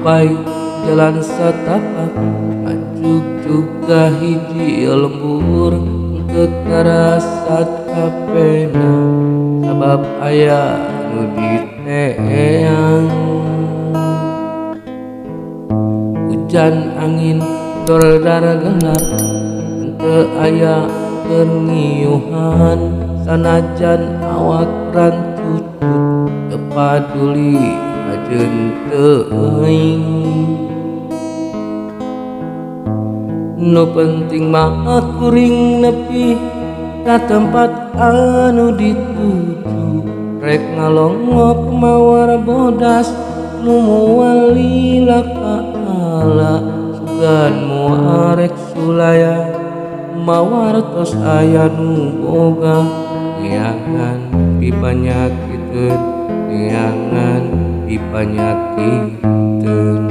Mapai jalan satapak ajuk juga hiji lembur teu karasa capena sabab aya nu diteang. Hujan angin dordar gelap teu aya keur ngiuhan sanajan awak rancucut teu paduli kajeun teuing. Nu penting mah kuring nepi ka tempat anu dituju rek ngalongok mawar bodas nu moal lila kaala sugan moal rek sulaya mawar tos aya nu boga neangan pipanyakiteun neangan pipanyakiteun.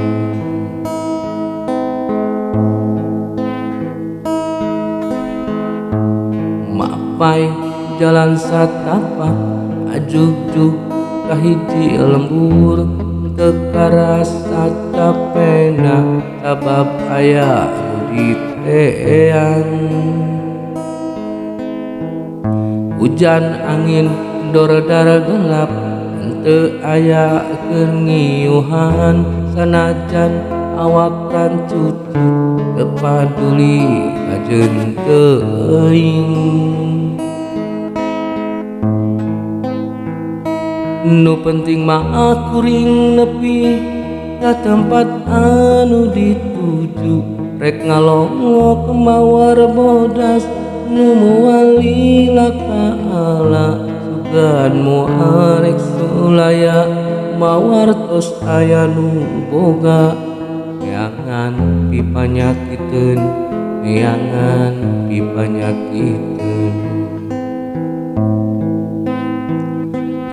Mapai jalan satapak ajuk-juk ka hiji lembur teu karasa capena sabab aya nu diteang. Hujan angin dordar gelap teu aya keur ngiuhan sanajan awak rancucut teu paduli kajeun teuing. Nu penting mah kuring nepi ka tempat anu dituju rek ngalongok mawar bodas nu moal lila kaala sugan moal rek sulaya mawar tos aya nu boga neangan pipanyakiteun neangan pipanyakiteun.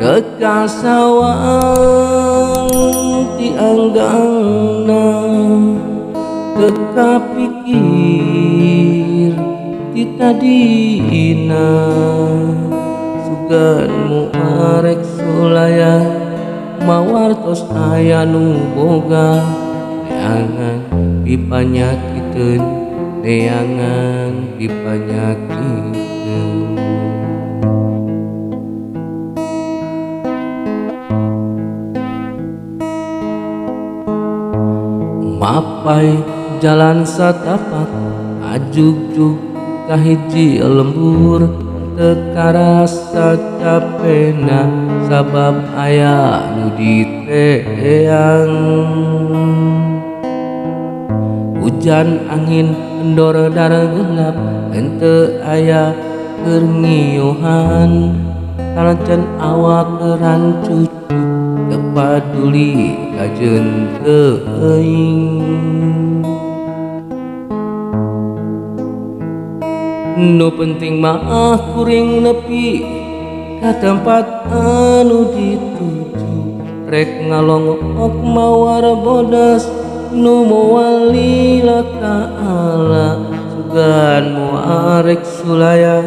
Teu kasawang ti anggangna teu kapikir ti tadina sugan moal rek sulaya mawar tos aya nu boga neangan pipanyakiteun neangan pipanyakiteun. Mapai jalan satapak ajuk-juk ka hiji lembur teu karasa capena sabab aya nu diteang. Hujan angin dordar gelap henteu aya keur ngiuhan sanajan awak rancucut teu paduli kajeun teuing. Nu penting mah kuring nepi ka tempat anu dituju rek ngalongok mawar bodas nu moal lila kaala sugan moal rek sulaya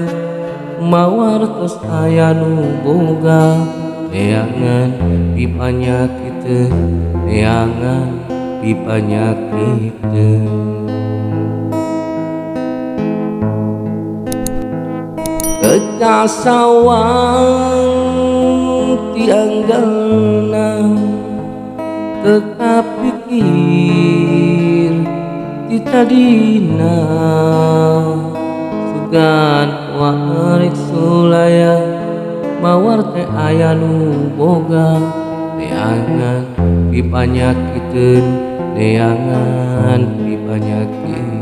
mawar tos aya nu boga neangan pipanyakiteun neangan pipanyakiteun. Teu kasawang ti anggalna teu kapikir ti tadina sugan moal rek sulaya mawar teh aya nu boga neangan pipanyakiteun neangan pipanyakiteun.